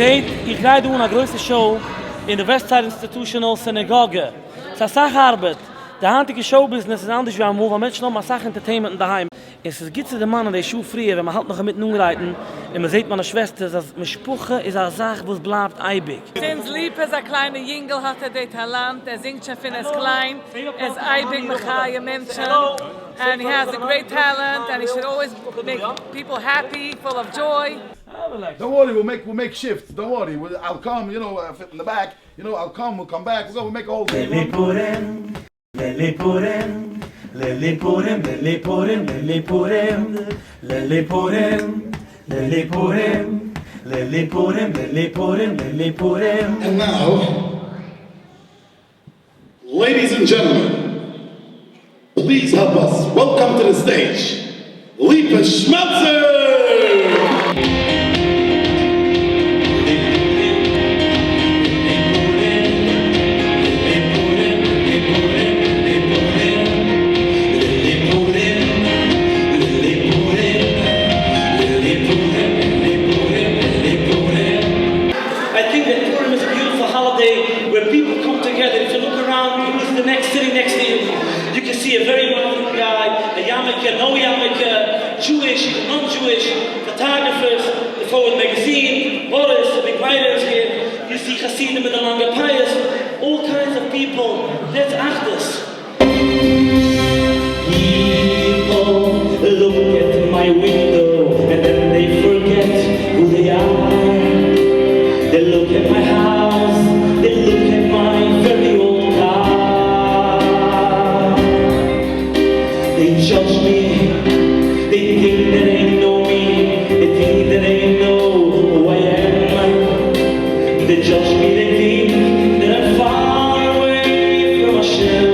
זעט, איך גיי דא אן א גרויסע show אין די West Side Institutional סינעגאגע. ס'איז אסאך ארבעט. די היינטיגע show business איז אנדערש ווי אמאל ווייל מענטשן האבן אסאך entertainment אינדערהיים. און ס'איז גוט צו דערמאנען די שעה פריער ווען מ'האלט נאך אינמיטן אנגרייטן און מ'זעט מיינע שוועסטערס אז משפחה איז א זאך וואס בלייבט אייביג. זינט ליפא איז א קליינע יונגעל האט ער די טאלאנט, ער זינגט שוין פון ער איז קליין, ער איז אייביג מחיה מענטשען, and he has a great talent and he should always make people happy, full of joy. Don't worry, we'll make, we'll make shifts, don't worry, I'll come, you know, in the back, you know, I'll come, we'll come back, we'll go, we'll make all day. לילי פורים, לילי פורים, לילי פורים, לילי פורים, לילי פורים, לילי פורים, לילי פורים, לילי פורים, לילי פורים, לילי פורים. And now, ladies and gentlemen, please help us welcome to the stage, Lipa Schmelzer! I think that Purim is a beautiful holiday where people come together. If you look around, who is the next sitting next to you? You can see a very well-known guy, a yarmulke, no yarmulke, Jewish, non-Jewish, photographers, the Forward Magazine, Boris, the big writer is here. You see Hasidim with the longer pious, all kinds of people. That's Achdus. People look at my window and then they forget who they are. They look at my house, they look at my very old car. They judge me, they think that they know me, they think that they know who I am. They judge me, they think that I'm far away from Hashem.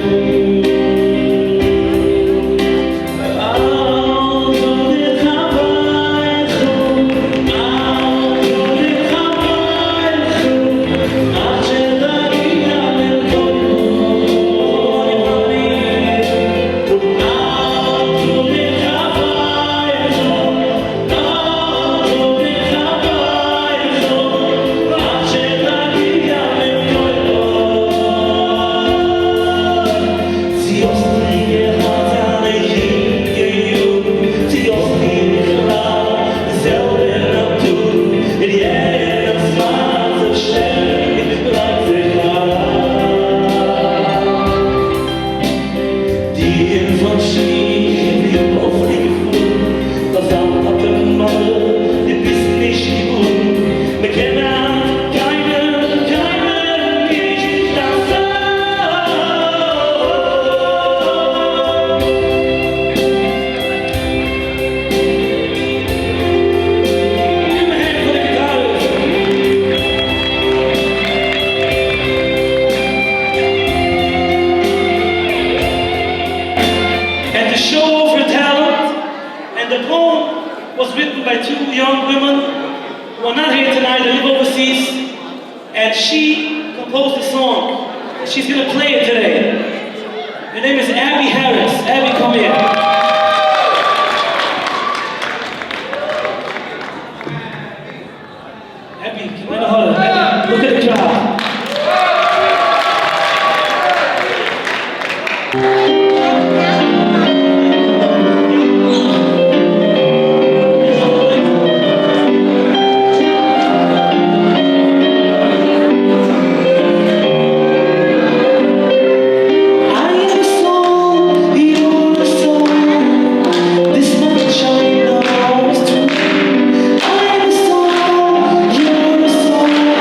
And to show off her talent, and the poem was written by two young women who are not here tonight, they live overseas, and she composed the song. And she's going to play it today. Her name is Abby Harris. Abby, come here. Abby, come in. Abby, look at the crowd. I am a soul, you're a soul. This much I know is true. I am a soul, you're a soul.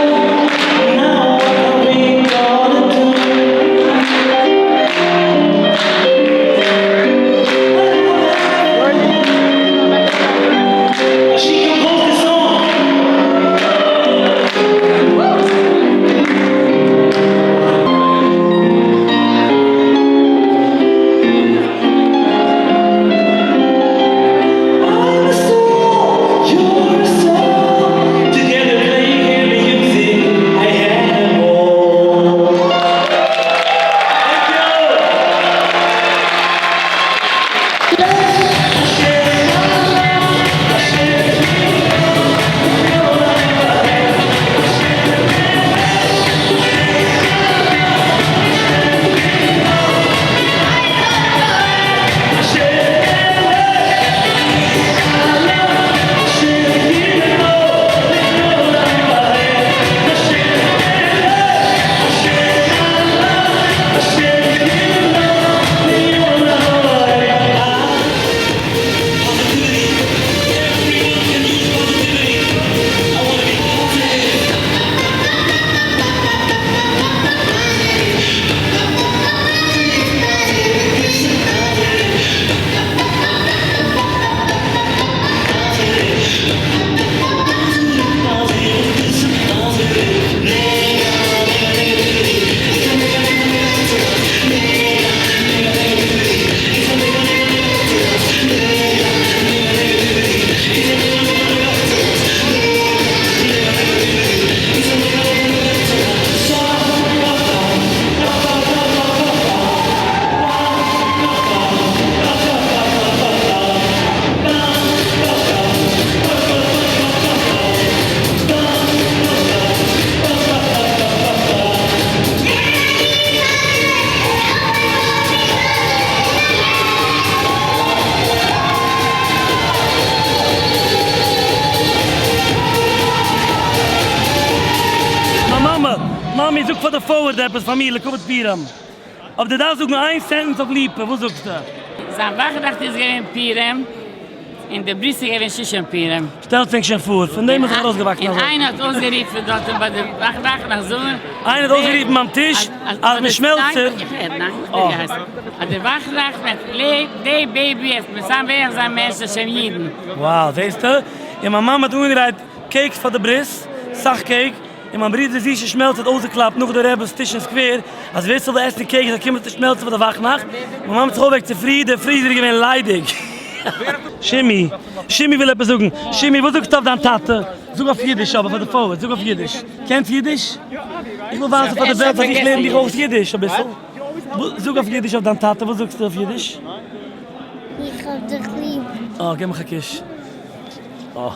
מאמי, זאג פאר די forward עפעס פאר מיר לכבוד פורים. אויב דו דארפסט זאגן איין sentence אויף ליפא, וואס זאגסטו? זיין וואכנאכט איז געווען פורים, און די ברית איז געווען שושן פורים. שטעלטס ענק שוין פאר, פון דעם איז איך ארויסגעוואקסן און אזוי. איינער האט אויסגערופן דארטן ביי די וואכנאכט זאגן. איינער האט אויסגערופן ביים טיש אז מיט שמעלצער. איך רעד, ניין, איך בין געהייסן. אז די וואכנאכט וועט די baby עס משמח זיין מענטשן שם אידן. Wow, זעסטו? און מיין מאמע האט אנגעגרייט cakes פאר די ברית, סאך cake, און מיין ברודער זישע שמעלצער האט אויסגעקלאפט נאך די רעבעס טיש אין סקווער אז ווער ס'וויל עסן cake זאל קומען צו שמעלצער פאר די וואכנאכט, מיין מאמע האט זיך אויפגעוועקט צופרי, דער freezer איז געווען ליידיג. שימי, שימי וויל עפעס זאגן, שימי וואס זאגסטו אויף דיין טאטע? זאג אויף אידיש אבער פאר די forward, זאג אויף אידיש. קענסט אידיש? איך וויל ווייזן פאר די וועלט אז איך לערן דיך אויך אידיש אביסל. זאג אויף אידיש אויף דיין טאטע, וואס זאגסטו אויף אידיש? איך האב דיך ליב. אה, גיב מיך א קוש. אה.